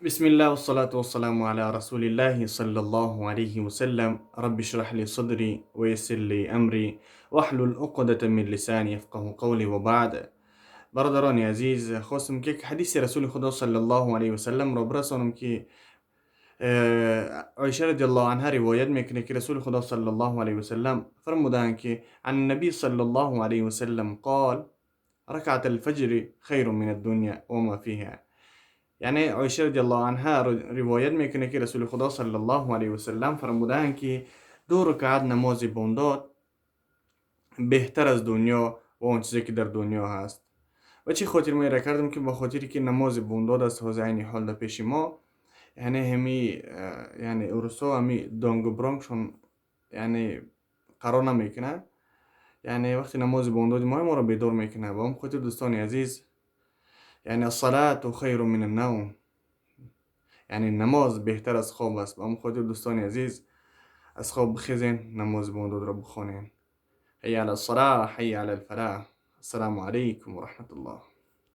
بسم الله والصلاة والسلام على رسول الله صلى الله عليه وسلم. رب اشرح لي صدري ويسر لي أمري واحلل عقدة من لساني يفقه قولي. وبعد، برادران عزیز، خواستم که یک حدیث رسول خدا صلی الله علیه وسلم را برسانم که عایشه رضی الله عنها روایت میکنه که رسول خدا صلی الله علیه وسلم فرمودند که عن النبي صلى الله عليه وسلم قال: ركعة الفجر خير من الدنيا وما فيها. یعنی عایشه رضی الله عنها روایت میکنه که رسول خدا صلی الله علیه وسلم فرمودند که دو رکعت نماز بامداد بهتر از دنیا و آن چیزی که در دنیا هست. و چی خاطر ما را کردم که با خاطری که نماز بامداد است حاضر عین حال در پیش ما، یعنی همی یعنی اروسا همی دانگ و برانگشون یعنی قرار نمیکنه، یعنی وقتی نماز بامداد ما را بیدار میکنه. با هم خاطر دوستان عزیز، یعنی الصلاة خیر من النوم، یعنی نماز بهتر از خواب است. با هم خاطر دوستان عزیز، از خواب بخیزین، نماز بامداد را بخوانین. حي على الصلاة، حي على الفلاح. السلام عليكم ورحمة الله.